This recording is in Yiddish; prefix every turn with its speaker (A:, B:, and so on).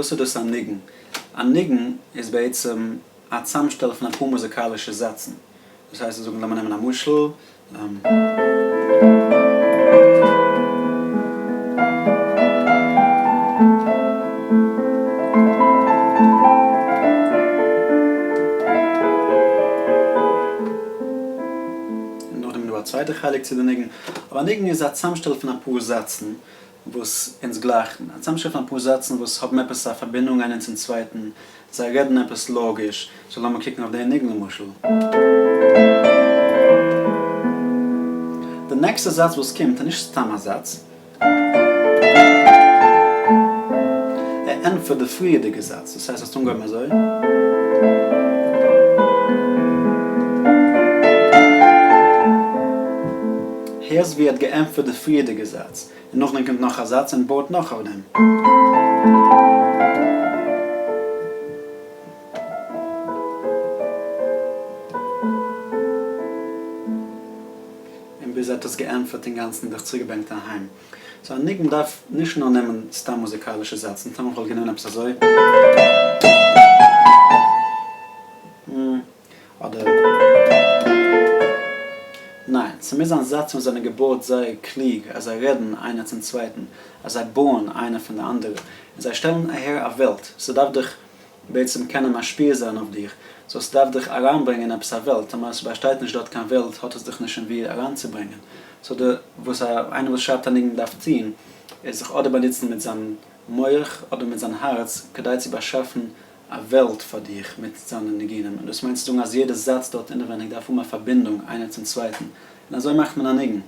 A: וואס איז דאס א ניגון? א ניגון איז בעצם א צאמשטעל פון אפאר מוזיקאלישע זאצן. דאס הייסט צו זאגן, לאמיר נעמען א משל. און נאכדעם איז דא א צווייטע חלק צו די ניגון. אבער א ניגון איז א צאמשטעל פון אפאר זאצן וואס אונז גלייכן, א צאמשטעל פון אפאר זאצן וואס האבן עפעס א פארבינדונג איינער צום צווייטן, זיי רעדן עפעס לאגיש, so לאמיר קוקן אויף די ניגון למשל. די נעקסטע זאץ וואס קומט איז נישט סתם א זאץ. ער ענטפערט די פריערדיגע זאץ, דאס הייסט האסט אנגעהויבן אזוי. הערסט ווי ער האט געענטפערט די פריערדיגע זאץ. און נאכדעם קומט נאך א זאץ און בויט נאך אויף דעם. און ביז ער האט עס געענטפערט אינגאנצן דיך צוריקגעברענגט אהיים. so א ניגון דארף נישט נאר נעמען סתם מוזיקאלישע זאצן, טאמער כ'וואלט גענומען עפעס אזוי. אדער ניין, ס'מוז זיין זאצן וואס זענען געבויט זייער קלוג אז זיי רעדן איינער צום צווייטן, אז זיי בויען איינער פון די אנדערע, און זיי שטעלן אהער א וועלט, ס'דארף דיך בעצם קענען משפיע זיין אויף דיך, so ס'דארף דיך אריינברענגען אין עפעס א וועלט, טאמער ס'באשטייט נישט דארט קיין וועלט האט עס דיך נישט אין וואו אריינצוברענגען, so די וואס א איינער וואס שרייבט א ניגון דארף טון איז זיך אדער באנוצן מיט זיין מח אדער מיט זיין הארץ כדי צו באשאפן א וועלט פאר דיך מיט זיינע ניגונים, און דאס מיינט צו זאגן אז יעדע זאץ דארט אינעווייניג דארף האבן א פארבינדונג איינער צום צווייטן, און אזוי מאכט מען א ניגון.